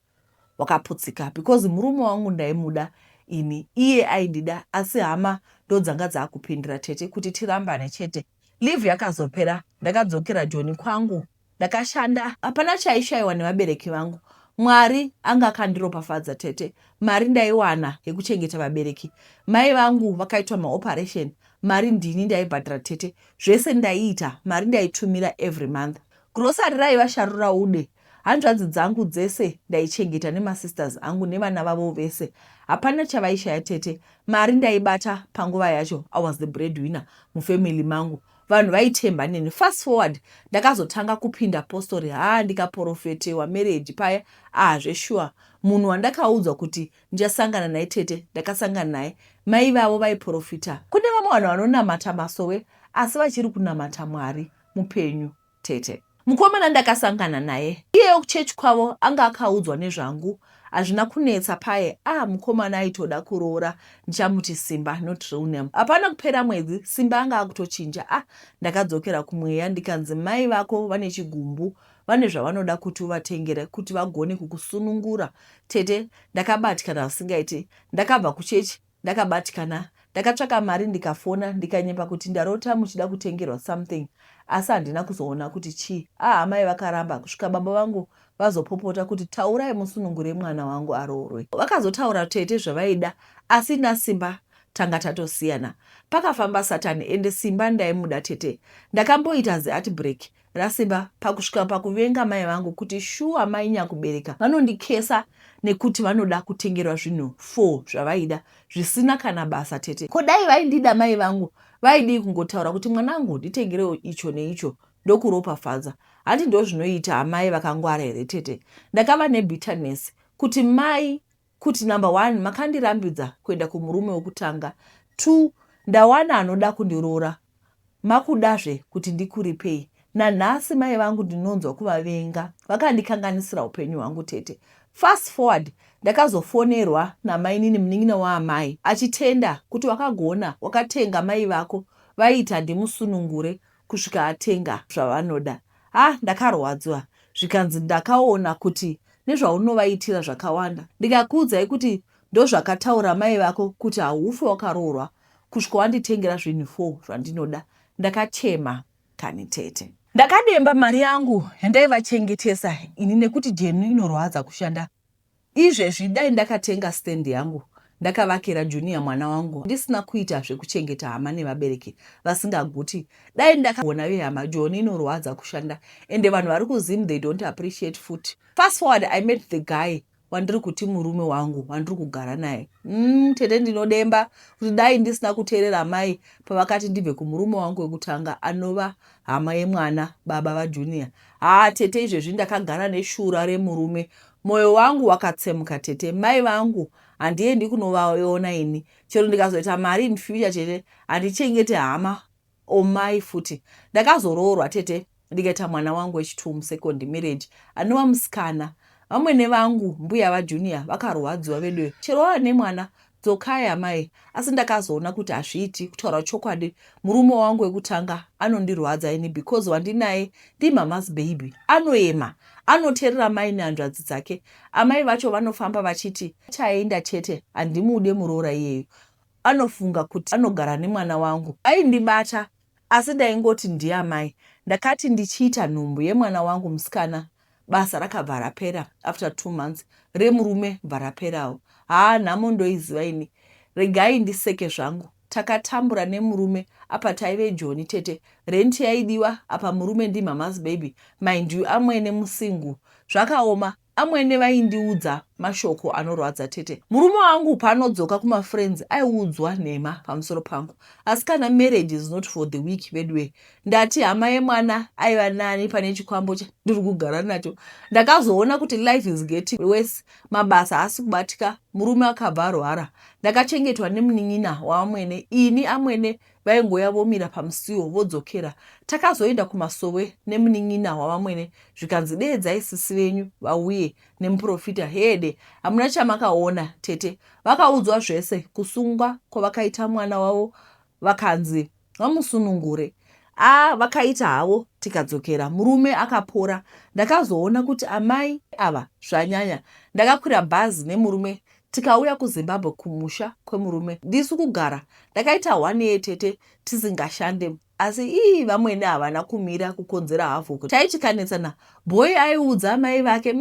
wakaputsika because murume wangu ndaimuda ini iye aindida asi hama ndodzanga dzakupindira tete kuti tirambane chete. Leave yakazopera ndakadzokera Joni kwangu Ndakashanda hapana chaishaiwa nevabereki vangu. Mwari anga akandiropafadza tete. Mari ndaiwana yekuchengeta vabereki. Mai vangu vakaitwa maoperation mari ndini ndaibhadhara tete. Zvese ndaiita mari ndaitumira every month. Grocery raiva sharura ude. Hanzvadzi dzangu dzese ndaichengeta nemasisters angu nevana vavo vese. Hapana chavaishaya tete. Mari ndaibata panguva yacho I was the breadwinner mufamily mangu. Vanhu vaitemba neni. Fast forward ndakazotanga kupinda postori haa ndikaporofetewa marriage paya ah zveshuwa munhu wandakaudzwa kuti ndichasangana naye tete ndakasangana naye. Mai vavo vaiporofita. Kune vamwe vanhu vanonamata masowe asi vachiri kunamata Mwari mupenyu tete. Mukomana ndakasangana naye iyeyo kuchurch kwavo anga akaudzwa nezvangu hazvina kunetsa paye ah mukomana aitoda kuroora ndichamuti Simba not real name. Hapana kupera mwedzi Simba anga akutochinja ah ndakadzokera kumweya ndikanzi mai vako vane chigumbu vane zvavanoda kuti uvatengere kuti vagone kukusunungura tete ndakabatikana zvisingaiti ndakabva kuchechi Ndakabatikana. Ndakatsvaka mari ndikafona ndikanyepa kuti ndarota muchida kutengerwa something asi handina kuzoona kuti chii. Ah amai vakaramba kusvika baba vangu vazopopota kuti taurai musunungure mwana wangu aroorwe. Vakazotaura tete zvavaida asi naSimba tanga tatosiyana. Pakafamba Satan ende Simba ndaimuda tete. Ndakamboita ziheartbreak raSimba pakusvika pakuvenga mai vangu kuti shuwa mai nyakubereka vanondikesa nekuti vanoda kutengerwa zvinhu four zvavaida zvisina kana basa tete. Ko dai vaindida mai vangu vaidii kungotaura kuti mwanangu nditengerewo icho neicho ndokuropafadza hanti ndozvinoita amai vakangwara here tete. Ndakava nebitterness kuti mai kuti number one makandirambidza kuenda kumurume wekutanga two ndawana anoda kundiroora Makudazve kuti ndikuripei? Nanhasi mai vangu ndinonzwa kuvavenga vakandikanganisira upenyu hwangu tete. Fast forward ndakazofonerwa namainini munin'ina waamai achitenda kuti wakagona wakatenga mai vako vaiita ndimusunungure kusvika atenga zvavanoda. Ha ndakarwadziwa zvikanzi ndakaona kuti nezvaunovaitira zvakawanda ndikakuudzai kuti ndozvakataura mai vako kuti haufe wakaroorwa kusvika wanditengera zvinhu four zvandinoda. Ndakachema kani tete. Ndakademba mari yangu yandaivachengetesa ini nekuti jenu inorwadza kushanda. Izvezvi dai ndakatenga stand yangu ndakavakira Junior mwana wangu ndisina kuita zvekuchengeta hama nevabereki vasingaguti. Dai ndakagona vehama Joni inorwadza kushanda ende vanhu vari kuZim they don't appreciate futi. Fast forward I met the guy wandiri kuti murume wangu wandiri kugara naye mm, tete ndinodemba kuti dai ndisina kuteerera amai pavakati ndibve kumurume wangu wekutanga anova hama yemwana baba vajunior haa tete izvezvi ndakagara neshura remurume moyo wangu wakatsemuka tete mai vangu handiendi kunovaona ini chero ndikazoita mari in future tete handichengete hama Omai futi. Ndakazoroorwa tete ndikaita mwana wangu wechitwo musecond marriage anova musikana. Vamwene vangu mbuya vaJunior vakarwadziwa veduwe chero wava nemwana dzokai amai asi ndakazoona kuti hazviiti kutaura chokwadi murume wangu wekutanga anondirwadza ini because wandinaye ndimama's baby anoyema anoterera mai nehanzvadzi dzake amai vacho vanofamba vachiti achaenda chete handimude muroora iyeyu Anofunga kuti anogara nemwana wangu. Aindibata asi ndaingoti ndiamai. Ndakati ndichiita nhumbu yemwana wangu musikana basa rakabva rapera after 2 months remurume bva raperawo. Haa nhamo ndoiziva ini. Regai ndiseke zvangu. Takatambura nemurume apa taive joni tete. Rent yaidiwa apa murume ndimama's baby mind you amwene musingle. Zvakaoma Amwene vaindiudza mashoko anorwadza tete. Murume wangu paanodzoka kumafriends aiudzwa nhema pamusoro pangu. Asi kana marriage is not for the weak veduwee. Ndati hama yemwana aiva nani pane chikwambo chandiri kugara nacho. Ndakazoona kuti life is getting worse mabasa haasi kubatika murume akabva arwara. Ndakachengetwa nemunin'ina waamwene ini amwene vaingouya vomira pamusiwo vodzokera. Takazoenda kumasowe nemunin'ina wavamwene zvikanzi deedzai sisi venyu vauye nemuprofita heede hamuna chamakaona tete vakaudzwa zvese kusungwa kwavakaita mwana wavo vakanzi vamusunungure a vakaita havo tikadzokera murume akapora ndakazoona kuti amai ava zvanyanya ndakakwira bhazi nemurume tikauya kuZimbabwe kumusha kwemurume ndisu kugara ndakaita one year tete tisingashande asi ii vamwene havana kumira kukonzera havoc taitikanetsana boy aiudza mai vake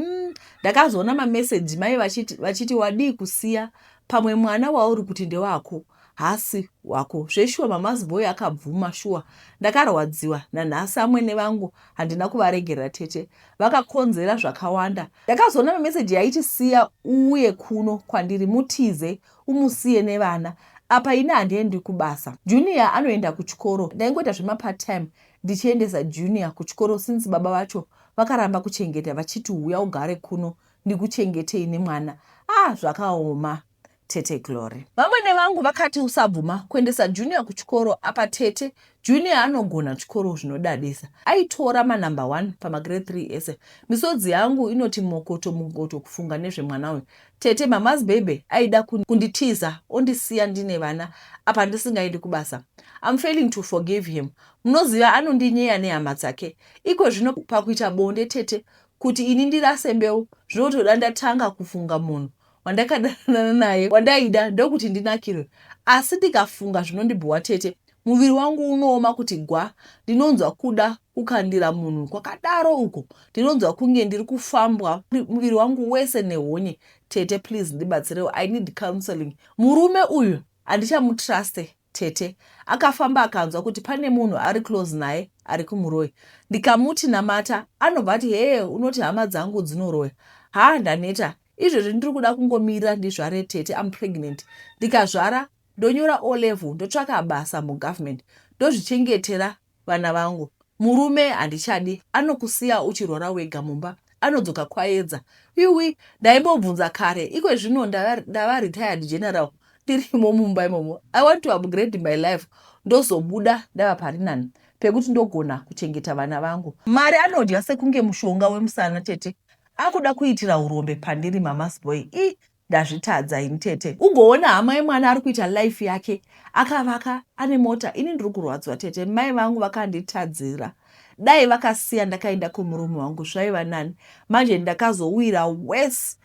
ndakazoona mameseji mai vachiti, vachiti wadii kusiya pamwe mwana wauri kuti ndewako. Haasi wako zveshuwa mama's boy akabvuma shuwa ndakarwadziwa nanhasi amwene vangu handina kuvaregerera tete vakakonzera zvakawanda ndakazoona mameseji yaiti siya uuye kuno kwandiri mutize umusiye nevana apa ini handiendi kubasa Junior anoenda kuchikoro ndaingoita zvemapart time ndichiendesa Junior kuchikoro since baba vacho vakaramba kuchengeta vachiti huya ugare kuno ndikuchengetei nemwana ah zvakaoma Tete Glory. Vamwene vangu vakati usabvuma kuendesa Junior kuchikoro apa tete Junior anogona chikoro zvinodadisa. Aitora manumber one pamagrade 3 ese. Misodzi yangu inoti mokoto mokoto kufunga nezvemwana uyu. Tete mama's baby aida kunditiza ondisiya ndine vana apa ndisingaendi kubasa. I'm failing to forgive him. Munoziva anondinyeya nehama dzake. Iko zvino pakuita bonde tete kuti ini ndirase mbeu zvinotoda ndatanga kufunga munhu wandakadanana naye wandaida ndokuti ndinakirwe asi ndikafunga zvinondibhowa tete muviri wangu unooma kuti gwa ndinonzwa kuda kukandira munhu kwakadaro uko ndinonzwa kunge ndiri kufambwa muviri wangu wese nehonye tete please ndibatsirewo i need counseling murume uyu handichamutruste tete akafamba akanzwa kuti pane munhu ari close naye ari kumuroyi ndikamuti namata anobva ati hee unoti hama dzangu dzinoroya haa ndaneta izvezvi ndiri kuda kungomirira ndizvare tete am pregnant ndikazvara ndonyora o level ndotsvaka basa mugovernment ndozvichengetera vana vangu murume handichadi anokusiya uchirwara wega mumba anodzoka kwaedza iwi ndaimbobvunza kare iko zvino ndava retired general ndirimo mumba imomo i want to upgrade my life ndozobuda ndava pari nani pekuti ndogona kuchengeta vana vangu mari anodya sekunge mushonga wemusana tete akuda kuitira urombe pandiri mama's boy i ndazvitadza ini tete ugoona hama yemwana ari kuita life yake akavaka ane mota ini ndiri kurwadzwa tete mai vangu vakanditadzira dai vakasiya ndakaenda kumurume wangu zvaiva nani manje ndakazowira worse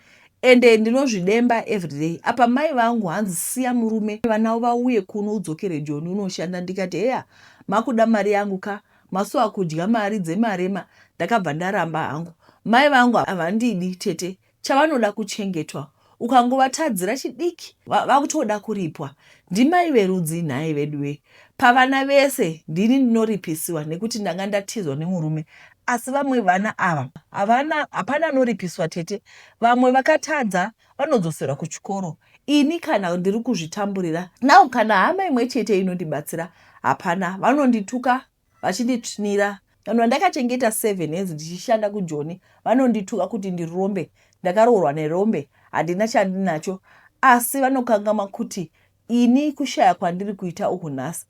ende ndinozvidemba everyday apa mai vangu hanzi siya murume vana vauye kuno udzokere joni unoshanda ndikati heya makuda mari yangu ka masuwa kudya mari dzemarema ndakabva ndaramba hangu mai vangu havandidi tete chavanoda kuchengetwa ukangovatadzira chidiki vakutoda kuripwa ndimai verudzi nhai veduwe pavana vese ndini ndinoripisiwa nekuti ndanga ndatizwa nemurume asi vamwe vana ava havana hapana anoripiswa tete vamwe vakatadza vanodzoserwa kuchikoro ini kana ndiri kuzvitamburira now kana hama imwe chete inondibatsira hapana vanondituka vachinditsvinira vanhu vandakachengeta 7 years ndichishanda kujoni vanondituka kuti ndirombe ndakaroorwa nerombe handina chandinacho asi vanokangama kuti ini kushaya kwandiri kuita uku nhasi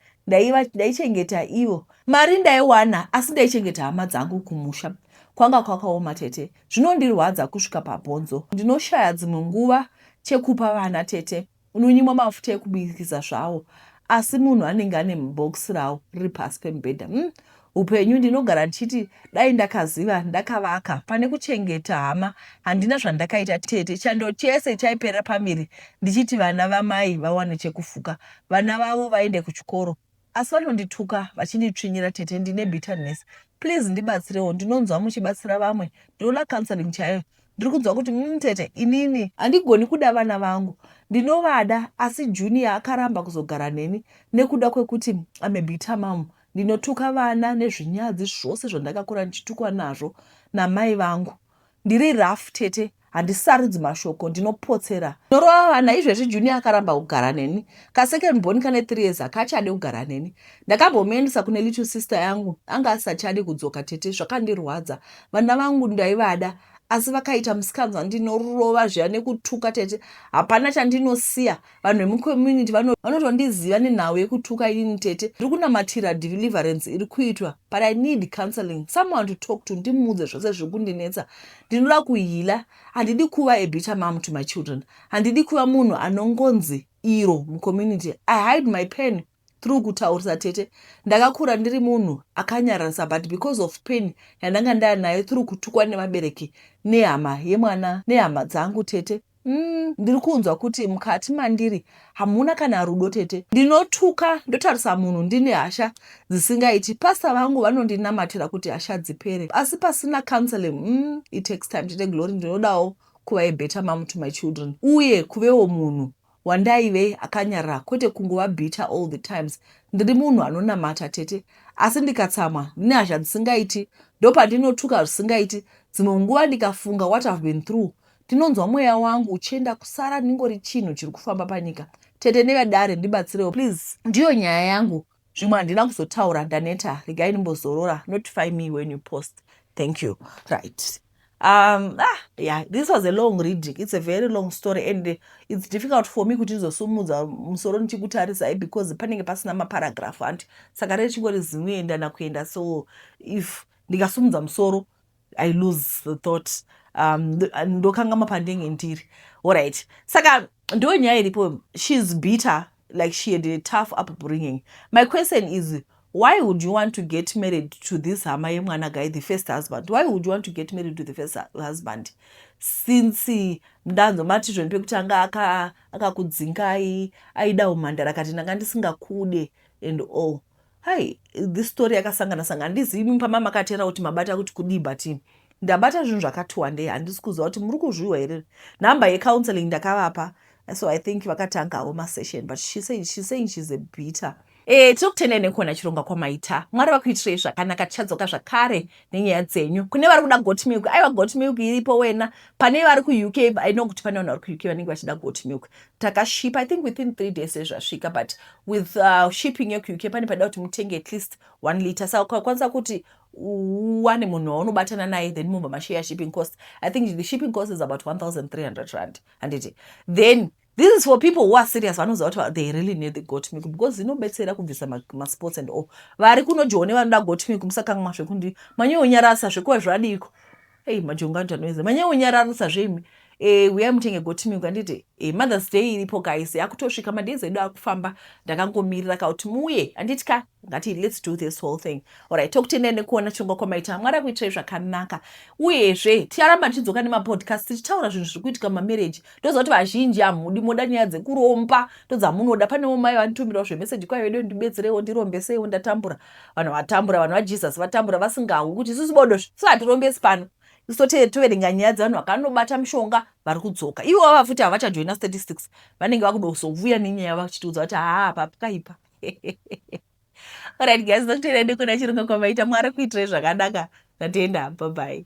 ndaichengeta ivo mari ndaiwana asi ndaichengeta hama dzangu kumusha kwanga kwakaoma tete zvinondirwadza kusvika pabhonzo ndinoshaya dzimwe nguva chekupa vana tete unonyimwa mafuta ekubikisa zvawo asi munhu anenge ane mubhokisi rawo riri pasi pemubhedha Upenyu ndinogara ndichiti dai ndakaziva ndakavaka pane kuchengeta hama handina zvandakaita tete chando chese chaiperera pamiri ndichiti vana vamai vawane chekufuka vana vavo vaende kuchikoro asi vanondituka vachinditsvinyira tete ndine bitterness please ndibatsirewo ndinonzwa muchibatsira vamwe ndinoda counseling chaiyo ndiri kunzwa kuti tete inini handigoni kuda vana vangu ndinovada asi Junior akaramba kuzogara neni nekuda kwekuti I'm a bitter mom ndinotuka vana nezvinyadzi zvose zvandakakura ndichitukwa nazvo namai vangu ndiri rough tete handisarudzi mashoko ndinopotsera ndorova vana izvezvi Junior akaramba kugara neni kasecond born kane 3 years akachade kugara neni ndakambomuendesa kune little sister yangu anga asachadi kudzoka tete zvakandirwadza vana vangu ndaivada asi vakaita musikanzwa ndinorova zviya nekutuka tete hapana chandinosiya vanhu vemucommunity vanotondiziva nenhau yekutuka inini tete ndiri kunamatira deliverance iri kuitwa but i need counseling someone to talk to ndimuudze zvose zviri kundinetsa ndinoda kuheala handidi kuva a bitter mom to my children handidi kuva munhu anongonzi iro mucommunity i hide my pain through kutaurisa tete ndakakura ndiri munhu akanyararisa but because of pain yandanga ndanayo through kutukwa nevabereki nehama yemwana nehama dzangu tete ndiri kunzwa kuti mukati mandiri hamuna kana rudo tete ndinotuka ndotarisa munhu ndine hasha dzisingaiti pasta vangu vanondinamatira kuti hasha dzipere asi pasina counseling it takes time tete Glory ndinodawo kuva a better mom to my children uye kuvewo munhu. wandaive akanyarara, kwete kungova bitter all the times. Ndiri munhu anonamata, tete, asi ndikatsamwa ndine hasha dzisingaiti, ndopandinotuka zvisingaiti. Dzimwe nguva ndikafunga what I've been through, ndinonzwa mweya wangu uchienda kusara ndingori chinhu chiri kufamba panyika. Tete nevadare, ndibatsirewo please. Ndiyo nyaya yangu. Zvimwe handina kuzotaura, ndaneta. Regai ndimbozorora. Notify me when you post. Thank you. Right, ah, yeah, this was a long reading. It's a very long story and it's difficult for me kuti ndizosumudza musoro ndichikutarisai because panenge pasina maparagraph, anti saka rechingori zinoenda nakuenda. So if ndikasumudza musoro, I lose the thought, ndokangama pandenge ndiri. Alright, saka ndo nyaya iripo. She's bitter, like she had a tough upbringing. My question is, why would you want to get married to this hama yemwana guy, the first husband? Why would you want to get married to the first husband, since ndanzomati zvoni pekutanga akakudzingai, aida umhandara, akati ndanga ndisingakude and all? Hai, this story yakasangana sangana. Handizivi pama makatera kuti mabata kuti kudii, but ndabata zvinhu zvakati wandei. Handisi kuziva kuti muri kuzviwa here. Nhamba yecounseling ndakavapa, so I think vakatangawo masession, but she's saying she's a bitter. Tiri kutendai nekuona chirongwa kwamaita. Mwari vakuitirei zvakanaka. Tichadzoka zvakare nenyaya dzenyu. Kune vari kuda goat milk, aiwa, goat milk iripo wena. Pane vari kuUK, I know kuti pane vanhu vari kuUK vanenge vachida goat milk. Takashipa, I think within 3 days zvasvika, but with shipping yekuUK pane pada kuti mutenge at least 1 liter. Saka ukakwanisa kuti uwane munhu waunobatana naye, then mubva mashare shipping cost. I think the shipping cost is about R1300, handiti? Then this is for people who are serious, vanoziva kuti they really need the goat milk because inobetsera kubvisa maspots and all. Vari kuno Joni vanoda goat milk, musakanganwa zvekundi manyonyarasa zvekuva zvadiko. Ei, majonga anoita manyonyararisa zveimi. Uyai mutenge goat milk, handiti? Mother's Day iripo, guys, yakutosvika. Madays edu akufamba. Ndakangomirira kauti muuye, handiti ka? Ngati let's do this whole thing. Alright, tokutendai nekuona chirongwa kwamaita. Mwari akuitirai zvakanaka. Uyezve ticharamba tichidzoka nemapodcast tichitaura zvinhu zviri kuitika mumamarriage. Ndoziva kuti vazhinji hamudi, moda nyaya dzekuromba, ndodzamunoda. Panewo mai vanitumirawo zvemeseji kwai vedu, ndibetserewo, ndirombesewo, ndatambura. Vanhu vatambura, vanhu vaJesus vatambura vasingawi kuti isusu bodozvo so hatirombesi pano. Isu toverenga nyaya dzevanhu vakanobata mushonga vari kudzoka. Ivo vava futi havachajoina statistics, vanenge vakudozovuya nenyaya vachitiudza kuti haa, pakaipa. Alright guys, ndokutendai nekuona chirongwa kwamaita. Mwari kuitirai zvakanaka. Ndatenda, bye bye.